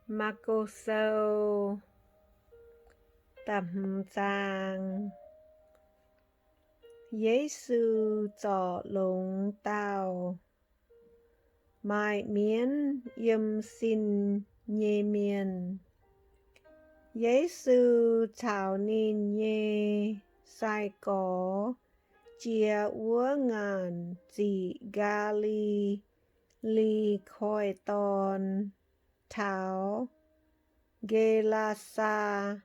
Maako Sou da'hmz zaang. Yesu zorc longx dauh maaih mienv yiem sin nyei mienh. Yesu caux ninh nyei sai-gorx jiex wuov ngaanc ziqc Gaa^li^li Koiv-Dorn taux Ge^laa^saa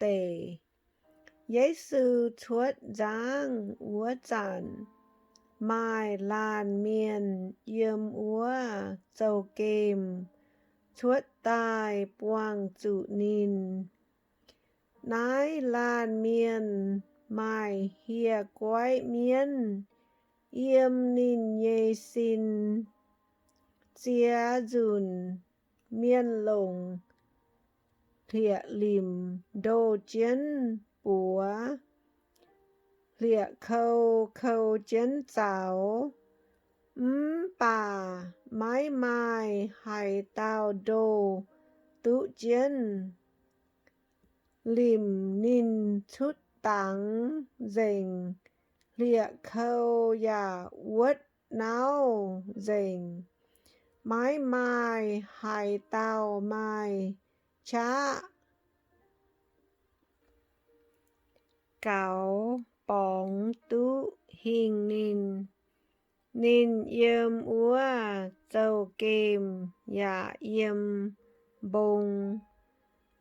Deic. Yesu cuotv nzangv wuov zanc, maaih laanh mienh yiem wuov zouv-gemh cuotv daaih buangh zuqc ninh. Naaiv laanh mienh maaih hieh guaiv mienv yiem ninh nyei sin. Ziex nzunc mienh longc hlieqv-limc ndoh jienv buoz, hlieqv-kou kou jienv zaux, mv baac maiv maaih haaix dauh ndoh duqv jienv. Limc ninh cutv dangx nzengc, hlieqv-kou yaac wuotv nauv nzengc. Maiv maaih haaix dauh maaih qaqv gaux borngz duqv hingh ninh. Ninh yiem wuov zouv-gemh yaac yiem mbong.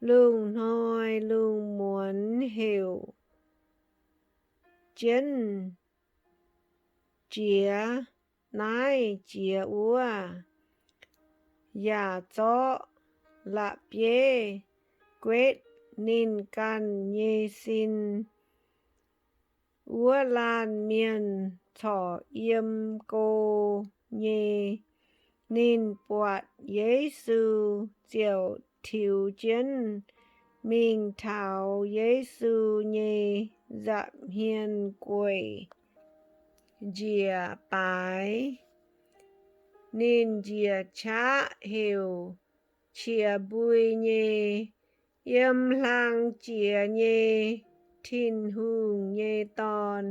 Lungh hnoi lungh muonz heuc jienv jiex naaiv jiex wuov, yaac zorqv la'bieiv guetv ninh ganh nyei sin. Wuov laanh mienh corc yiem go nyei. Ninh buatc Yesu ziouc tiux jienv mingh taux Yesu nyei nza'hmien gueic njiec baaix. Ninh njiec qaqv heuc qiex mbui nyei, Yiem hlang jiex nyei Tin-Hungh nyei Dorn,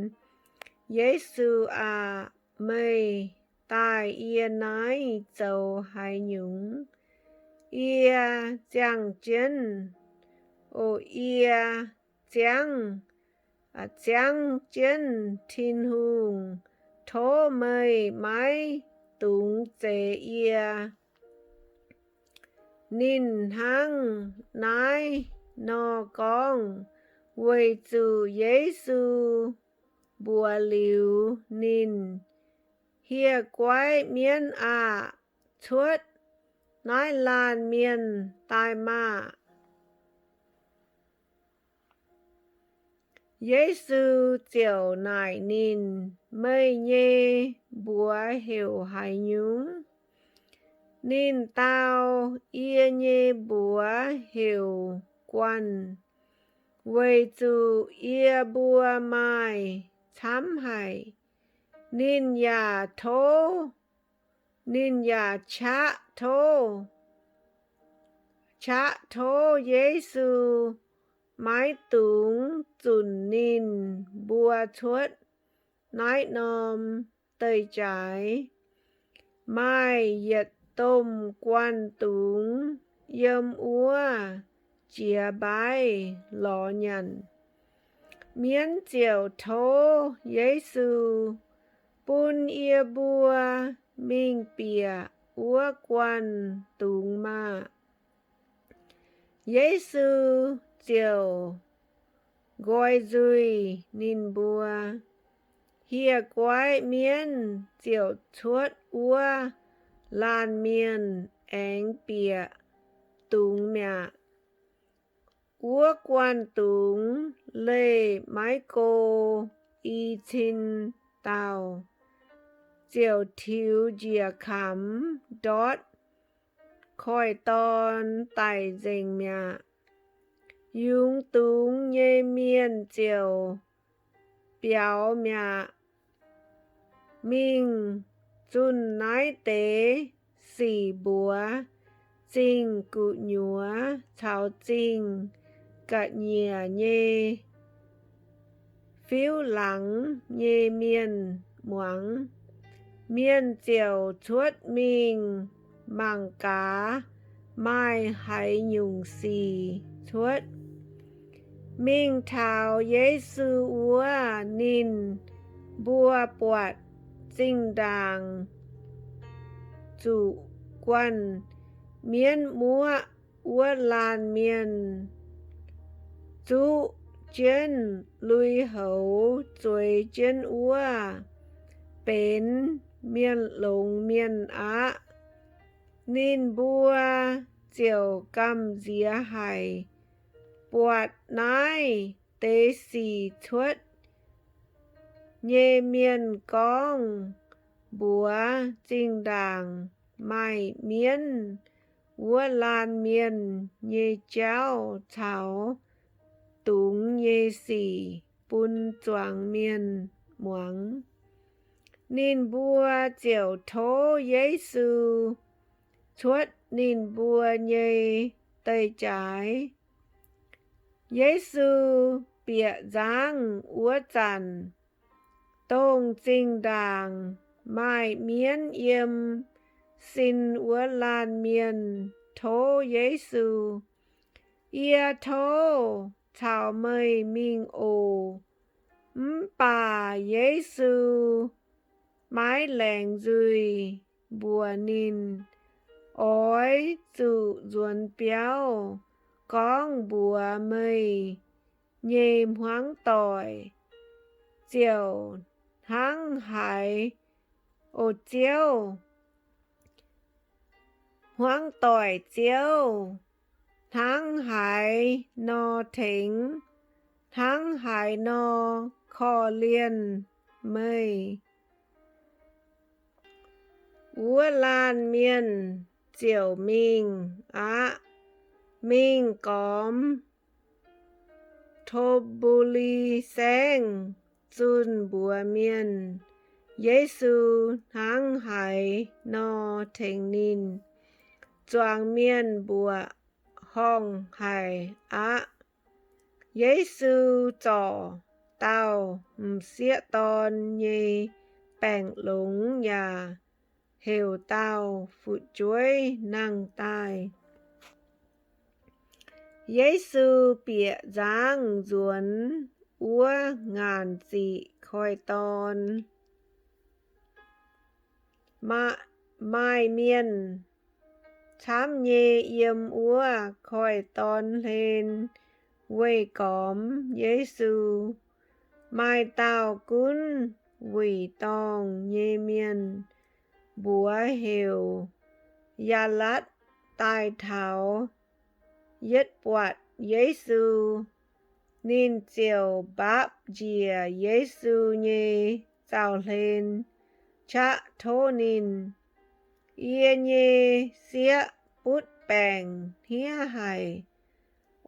Yesu aah! Meih daaih yie naaiv zoux haaix nyungc? Yie ziangh jienv, oc, yie ziangv, ziangv jienv Tin-Hungh. Tov meih maiv dungx zeix yie. Ninh hnangv naaiv nor gorngv weic zuqc Yesu mbuox liuz ninh, Hieh guaiv mienv aah! Cuotv naaiv laanh mienh daaih maah! Yesu ziouc naaic ninh, Meih nyei mbuox heuc haaix nyungc? Ninh dau, Yie nyei mbuox heuc Guanh, weic zuqc yie mbuo maaih camv haic. Ninh yaac tov, ninh yaac qaqv tov, qaqv tov Yesu maiv dungx zunc ninh mbuo cuotv naaiv norm deic-jaaix. Maaih yietc domh guanh dungz yiem wuov jiex mbaiv lorz nyanc. Mienv ziouc tov Yesu, Bun yie mbuo mingh bieqc wuov guanh dungz maah! Yesu ziouc nqoi nzuih ninh mbuo. Hieh guaiv mienv ziouc cuotv wuov laanh mienh aengx bieqc dungz mi'aqv. Wuov guanh dungz leih maiv go i cin dauh, ziouc tiux njiec kamx ndortv koiv-dorn daic nzengc mi'aqv. Yungz dungz nyei mienh ziouc biaux mi'aqv, mingh zunh naaiv deix sic mbuox zingh gu'nyuoz caux zingh ga'nyiec nyei fiuv-laangz nyei mienh muangx. Mienh ziouc cuotv mingh mangc gaax maaih haaix nyungc sic cuotv. Mingh taux Yesu wuov, ninh mbuo buatc zinh ndaangc zuqc guanh mienv muoqv wuov laanh mienh zuqv jienv lui-houx zueiz jienv wuov, benx mienh longx mienh aqv. Ninh mbuo ziouc gamh nziex haic, buatc naaiv deix sic cuotv nyei mienh gorngv mbuox zinh ndaangc maaih mienv wuov laanh mienh nyei jauv caux dungz nyei sic bun zuangx mienh muangx. Ninh mbuo ziouc tov Yesu cuotv ninh mbuo nyei deic-jaaix. Yesu bieqc nzangv wuov zanc, dongh zinh ndaangc maaih mienv yiem sin wuov laanh mienh tov Yesu, Yie tov caux meih mingh oc. Mv baac Yesu maiv laengz nzuih mbuox ninh, Oix zuqc nzuonx biauv gorngv mbuox meih nyei hmuangv doic ziouc hnangv haaix, o, ziouv, hmuangv doic ziouv, hnangv haaix nor tengx, hnangv haaix nor korv-lienh meih. Wuov laanh mienh ziouc mingh aqv. Mingh gormx To^mbu^li Saengv zunh mbuox mienh Yesu hnangv haaix nor tengx ninh. Zuangx mienh mbuoqc horngh haic aqv. Yesu zorc dauh m'sieqv dorn nyei baengc longx yaac heuc dauh fu'jueiv nangh daaih. Yesu bieqc nzangv nzuonx wuov ngaanc ziqc koiv-dorn. Maaih mienh camv nyei yiem wuov koiv-dorn hlen weih gormx Yesu. Maaih dauh gunv wuic dorngh nyei mienh, mbuox heuc Yaalatv, daaih taux yietv buatc Yesu. Ninh ziouc mbaapv njiec Yesu nyei zaux-hlen qaqv tov ninh, Yie nyei sieqv butv baengc hniev haic,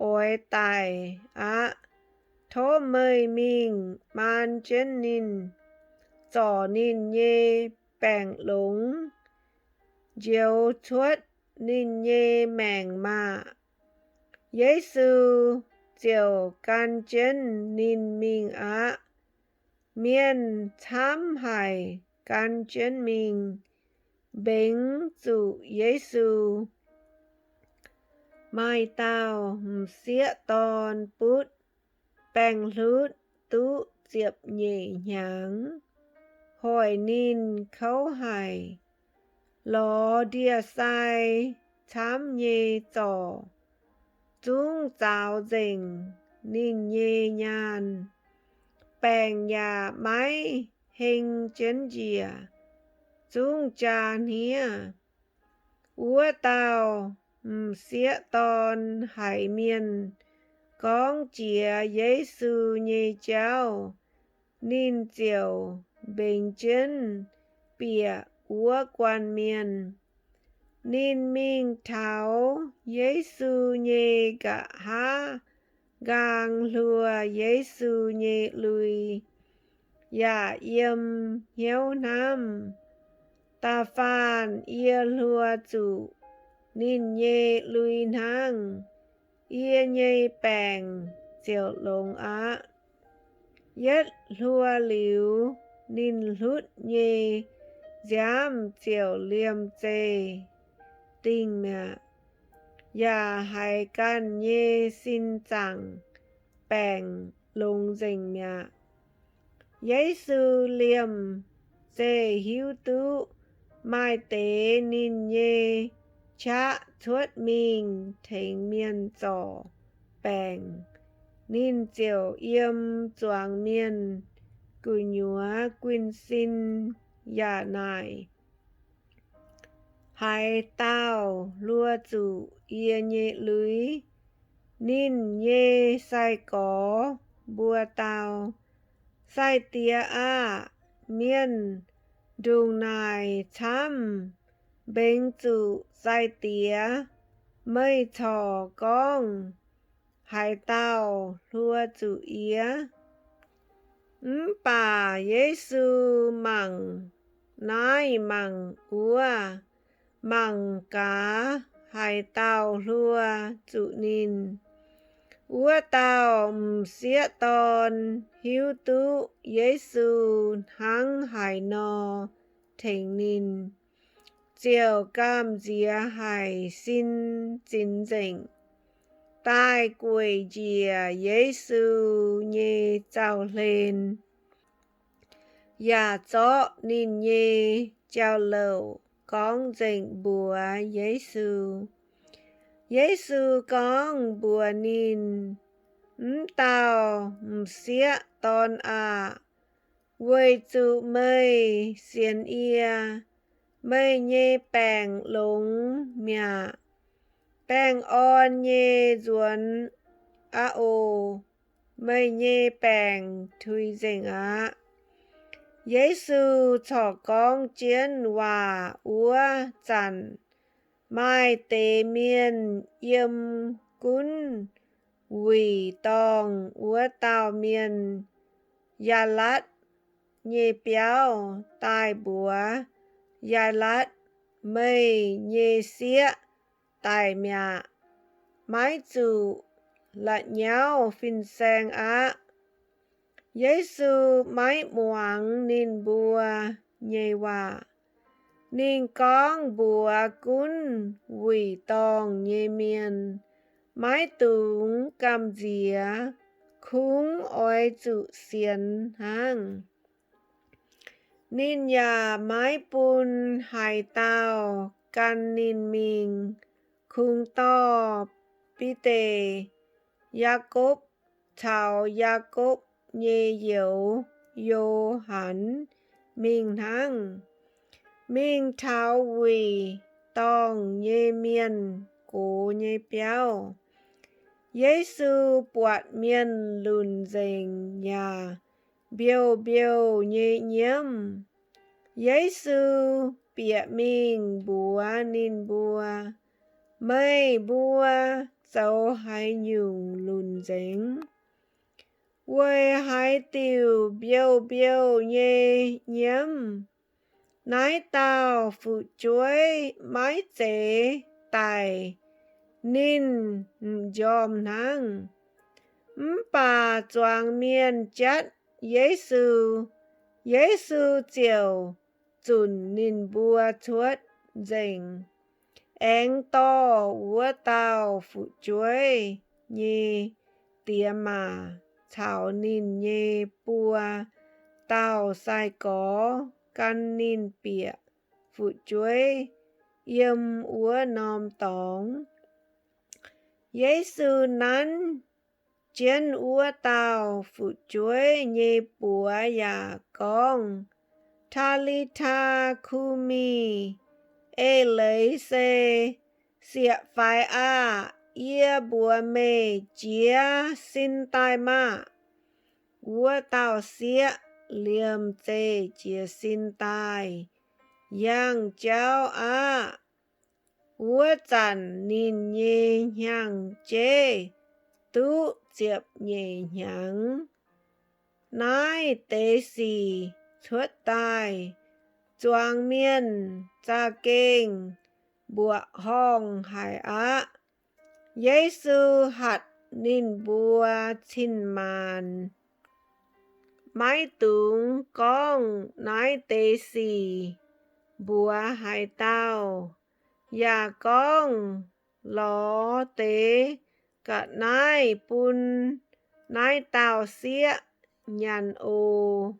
oix daic aqv. Tov meih mingh maan jienv ninh, zorc ninh nyei baengc longx, njoux cuotv ninh nyei maengc maah! Yesu ziouc gan jienv ninh mingh aqv. Mienh camv haic gan jienv mingh mbengx zuqc Yesu. Maaih dauh m'sieqv dorn butv baengc-hlutv duqv ziepc nyeic hnyangx. Hoic ninh kouv haic, lorz ndie-sai camv nyei zorc, zungv zaaux nzengc ninh nyei nyaanh. Baengc yaac maiv heng jienv njiec, zungv jaa hniev. Wuov dauh m'sieqv dorn haiz mienh gorngv jiex Yesu nyei jauv, ninh ziouc mbengx jienv bieqc wuov guanh mienh. Ninh mingh taux Yesu nyei nqa'haav nqaang hluo Yesu nyei lui, yaac yiem hnyouv hnamv, Da'faanh yie hluo zuqc ninh nyei lui hnangv. Yie nyei baengc ziouc longx aqv. Yietv hluo liuz, ninh hlutv nyei nziaamv ziouc liemh zeih dingh mi'aqv, yaac haiz ganh nyei sin zaangc baengc longx nzengc mi'aqv. Yesu liemh zeih hiuv duqv maaih deix ninh nyei qaqv cuotv mingh tengx mienh zorc baengc. Ninh ziouc yiem zuangx mienh gu'nyuoz guin sin yaac naaic, Haaix dauh hluo zuqc yie nyei lui? Ninh nyei sai-gorx mbuo dau, Sai-Diex aah! Mienh ndongc naaic camv mbengx zuqc sai-diex. Meih corc gorngv, Haaix dauh hluo zuqc yie? Mv baac Yesu mangc naaiv mangc wuov, mangc gaax haaix dauh hluo zuqc ninh. Wuov dauh m'sieqv dorn hiuv duqv Yesu hnangv haaix nor tengx ninh, ziouc gamh nziex haic sin zinx nzengc, daaih gueic njiec Yesu nyei zaux-hlen, yaac zorqv ninh nyei jauv-louc gorngv nzengc mbuox Yesu. Yesu gorngv mbuox ninh, Mv dauh m'sieqv dorn aah! Weic zuqc meih sienx yie, meih nyei baengc longx mi'aqv. Baengh orn nyei nzuonx aqv oc. Meih nyei baengc tuix nzengc aqv. Yesu corc gorngv jienv waac wuov zanc, maaih deix mienh yiem gunv wuic dorngh wuov dauh mienh, Yaalatv nyei biauv, daaih mbuox Yaalatv, Meih nyei sieqv daic mi'aqv. Maiv zuqc la'nyauv fin-saeng aqv. Yesu maiv muangx ninh mbuo nyei waac. Ninh gorngv mbuox gunv wuic dorngh nyei mienh, maiv dungx gamh nziex, kungx oix zuqc sienx hnangv. Ninh yaac maiv bun haaix dauh gan ninh mingh. Kungx dorh Bide, Yaakopv caux Yaakopv nyei youz, Yo^han, mingh hnangv. Mingh taux wuic dorngh nyei mienh gox nyei biauv, Yesu buatc mienh lunc nzengc yaac mbiouh mbiouh nyei nyiemv. Yesu bieqc mingh mbuox ninh mbuo, Meih mbuo zoux haaix nyungc lunc nzengc? Weic haaix diuc mbiouh mbiouh nyei nyiemv? Naaiv dauh fu'jueiv maiv zeiz daic, ninh m'njormh hnangv. Mv baac zuangx mienh jatv Yesu, Yesu ziouc zunc ninh mbuo cuotv nzengc, aengx dorh wuov dauh fu'jueiv nyei diex maac caux ninh nyei buo dauh sai-gorx gan ninh bieqc fu'jueiv yiem wuov norm dorngx. Yesu nanv jienv wuov dauh fu'jueiv nyei buoz yaac gorngv, Taa^li^taa, ku^mi! Eix leiz se, Sieqv-faix aah! Yie mbuox meih, jiez sin daaih maah! Wuov dauh sieqv liemh zeih jiez sin daaih, yangh jauv aqv. Wuov zanc ninh nyei hnyangx-jeiv duqv ziepc nyeic hnyangx. Naaiv deix sic cuotv daaih, zuangx mienh za'gengh mbuoqc horngh haic aqv. Yesu hatc ninh mbuo cin-maanc, maiv dungx gorngv naaiv deix sic mbuox haaix dauh, yaac gorngv lorz deix ga'naaiv bun naaiv dauh sieqv nyanc oc.